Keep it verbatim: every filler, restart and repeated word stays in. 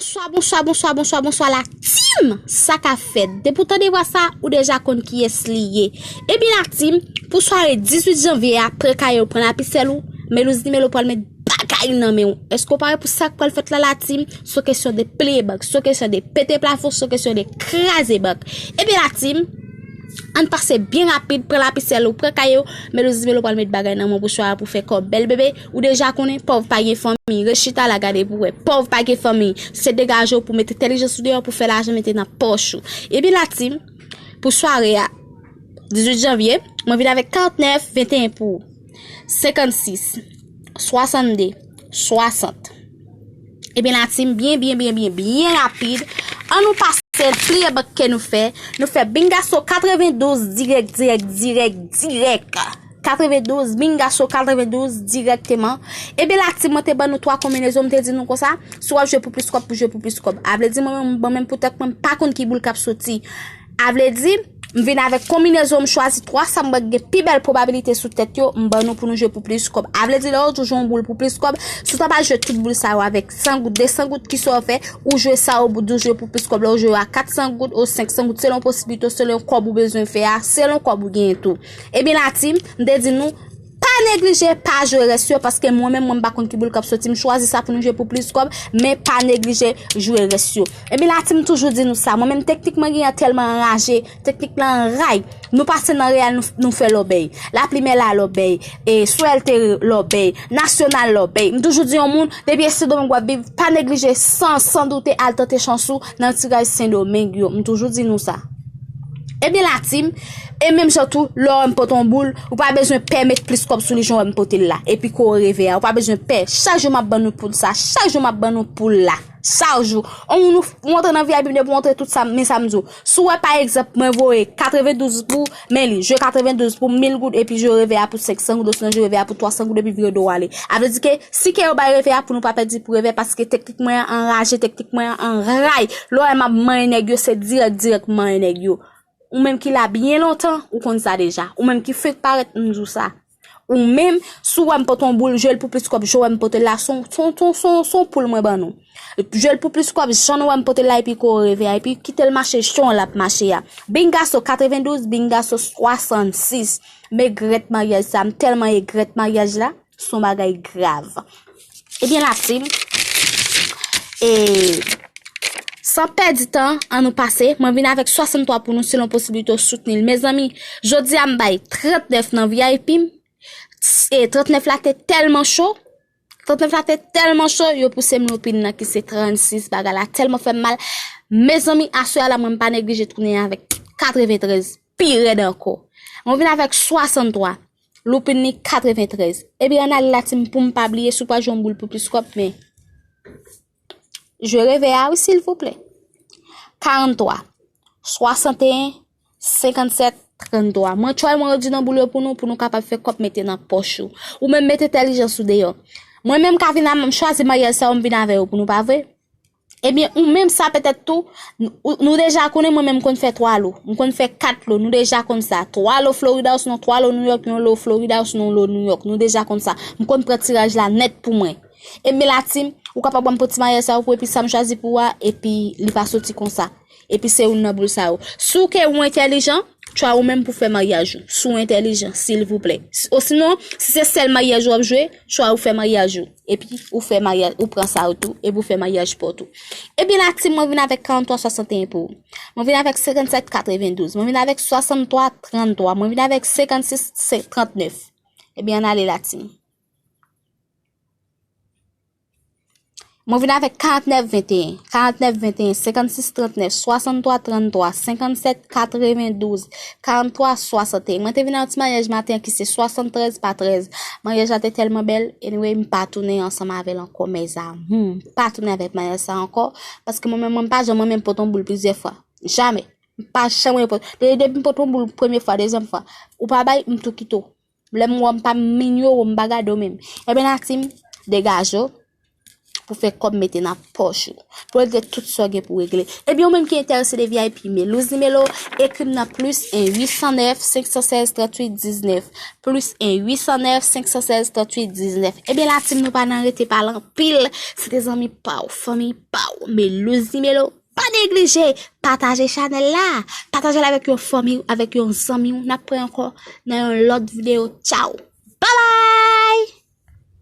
Bonswa, bonswa, bonswa, bonswa, bonswa, la team! Sa k ap fèt? Depi w tande vwa sa, ou deja konn kiyès li ye. Ebyen, la team, pou sware dizuit janvye a, prepare w, pran lapisèl ou, Melouz Nimelo pral met bagay nan men w. Èske w pare pou sa k pral fèt la, la team? Se yon kesyon de pliye bank, se yon kesyon de pete plafon, se yon kesyon de kraze bank. Ebyen, la team, ann pase byen rapid, pran lapisèl ou, pran kaye w, Melouz Nimelo pral met bagay nan men w pou sware pou fè kòb. Bèl bebe, ou deja konnen, pòv pa gen fanmi. Rechita la, gade pou wè. Pòv pa gen fanmi. Se degaje w pou mete entèlijans ou deyò pou fè lajan mete nan pòch ou. Ebyen, la team, pou sware a, dizuit janvye, mwen vin avèk karantnèf venteyen pou ou. Senkannsis, swasannde, swasant. Ebyen, la team, byen, byen, byen, byen, byen rapid. Ann nou pase pliye bank ke nou fè. Nou fè bingaso katrevendouz dirèk, dirèk, dirèk, dirèk. Katrevendouz, bingaso katrevendouz dirèkteman. Ebyen, la team, mwen te ban nou twa konbinezon, m te di nou konsa, si w ap jwe pou plis kòb, pou jwe pou plis kòb. A vle di, mwen menm, mwen menm pou tèt mwen, m pa konn ki boul k ap soti. A vle di, m vin avèk konbinezon, m chwazi twa sa m wè k gen pi bèl pwobabilite sou tèt yo, m ban nou pou nou jwe pou plis kòb. A vle di, lè w jwe yon boul pou plis kòb, si w ta pral jwe tout boul sa yo avèk san goud, desan goud, kisa w fè, ou jwe sa yo pou jwe pou plis kòb, lè w jwe yo a katsan goud ou senksan goud, selon posiblite w, selon kòb ou bezwen fè a, selon kòb ou genyen tou. Ebyen, la team, m te di nou, pa neglije, pa jwe rès yo, paske mwen menm, mwen m pa konn ki boul k ap soti, m chwazi sa pou nou jwe pou plis kòb, men pa neglije jwe rès yo. Ebyen, la team, m toujou di nou sa, mwen menm teknik mwen genyen tèlman anraje, teknik la anray. Nou pase nan Reyal, nou, nou fè lòbèy. Laplimè la lòbèy. E Swèltè lòbèy. Nasyonal lòbèy. M toujou di yon moun, depi e Sendomeng w ap viv, pa neglije san, san doute al tante chans ou nan tiraj Sendomeng yo. M toujou di nou sa. Ebyen, la team, e menm jan tou, lè w wè m pote yon boul, ou pa bezwen pè met plis kòb sou li jan w wè m pote l la. Epi kouri revè a, ou pa bezwen pè. Chak jou m ap ban nou poul sa, chak jou m ap ban nou poul la. Chak jou. On moun ou, ou antre nan V I P m depi ou antre tout sa, men sa m di w. Si w wè pa egzanp, mwen voye katrevendouz pou, men li, jwe katrevendouz pou mil goud, epi jwe revè a pou senksan goud, osinon jwe revè a pou twasan goud, epi vire do w ale. A vle di ke, si ke yo bay revè a pou nou pa pèdi pou revè, paske teknik mwen an anraje, teknik mwen an anray. Lè w wè m ap manyen nèg yo, se dirèk, dirèk m manyen nèg yo. Ou menm ki la byen lontan, ou konn sa deja. Ou menm ki fenk parèt, m di w sa. Ou menm, si w wè m pote yon boul, jwe l pou plis kòb, jan w wè m pote l la, se yon, se yon, se yon, se yon, se yon poul mwen ban nou. Jwe l pou plis kòb, jan w wè m pote l la, epi kouri revè a, epi kite l mache jan l ap mache a. Bingaso katrevendouz, bingaso swasannsis. M egrèt maryaj sa, m tèlman egrèt maryaj la, se yon bagay grav. Ebyen, la team, e, san pèdi tan, ann nou pase. Mwen vin avèk swasanntwa pou nou, selon posiblite w soutni l. Mezanmi, jodi a m bay trannèf nan V I P m. E trannèf la te tèlman cho. Trannèf la te tèlman cho, yo pouse m loupin nan ki se trannsis. Bagay la tèlman fè m mal. Mezanmi, aswè a la, mwen m pa neglije tounen avèk katreventrèz. Pi rèd ankò. Mwen vin avèk swasanntwa. Loupin li katreventrèz. Ebyen, ann ale la team pou m pa bliye, si w pa jwe yon boul pou plis kòb, men jwe revè a wi, silvouplè. Karanntwa, swasanteyen, senkannsèt, tranntwa. Mwen try mwen redui nan boul yo pou nou, pou nou kapab fè kòb mete nan pòch ou. Ou menm mete entèlijans ou deyò. Mwen menm ka vin a m chwazi maryaj sa yo, m vin avè yo pou nou, pa vre? Ebyen, ou menm sa petèt tou, nou, nou deja konnen mwen menm m konn fè twa lo. M konn fè kat lo, nou deja konn sa. Twa lo Florida, osinon twa lo New York, yon lo Florida, osinon yon lo New York. Nou deja konn sa. M konn pran tiraj la nèt pou mwen. Ebyen, la team, ou kapab ban m pou ti maryaj sa yo pou epi sa m chwazi pou ou a, epi li pa soti konsa. Epi se youn nan boul sa yo. Si w ke ou entèlijan, try ou menm pou fè maryaj ou. Si w entèlijan, silvouplè. Osinon, si se sèl maryaj w ap jwe, try ou fè maryaj ou. Epi ou fè maryaj, ou pran sa yo tou, epi ou fè maryaj pa w tou. Ebyen, la team, mwen vin avèk karanntwa swasanteyen pou ou. Mwen vin avèk senkannsèt katrevendouz. Mwen vin avèk swasanntwa tranntwa. Mwen vin avèk senkannsis trannèf. Ebyen, ann ale, la team. Mwen vin avèk karantnèf venteyen, karantnèf venteyen, senkannsis trannèf, swasanntwa tranntwa, senkannsèt katrevendouz, karanntwa swasanteyen. Mwen te vin nan yon ti maryaj maten an ki se swasanntrèz pa trèz. Maryaj la te tèlman bèl, anyway, m pa tounen ansanm avè l ankò, mes amours. M pa tounen avèk maryaj sa ankò, paske mwen menm, mwen pa janm, mwen menm pote yon boul plizyè fwa. Jamè. M pa janm pote. Depi, depi m pote yon boul premye fwa, dezyèm fwa, ou pa bay, m tou kite w. Lè m wè w, m pa minye w, m pa gade w menm. Ebyen, la team, degaje w. pou fè kòb mete nan pòch ou, pou regle tout sa w gen pou regle. Ebyen, ou menm ki enterese de V I P Melouz Nimelo, ekri m nan plis en uit san nèf, senk san sèz, tranntuit diznèf, plis en uit san nèf, senk san sèz, tranntuit diznèf. Ebyen, la team, nou pa nan rete pale anpil. Se te zanmi pa w, fanmi pa w, Melouz Nimelo. Pa neglije pataje chanèl la. Pataje l avèk yon fanmi w, avèk yon zanmi w. N ap pran ankò nan yon lòt videyo. Tchaw!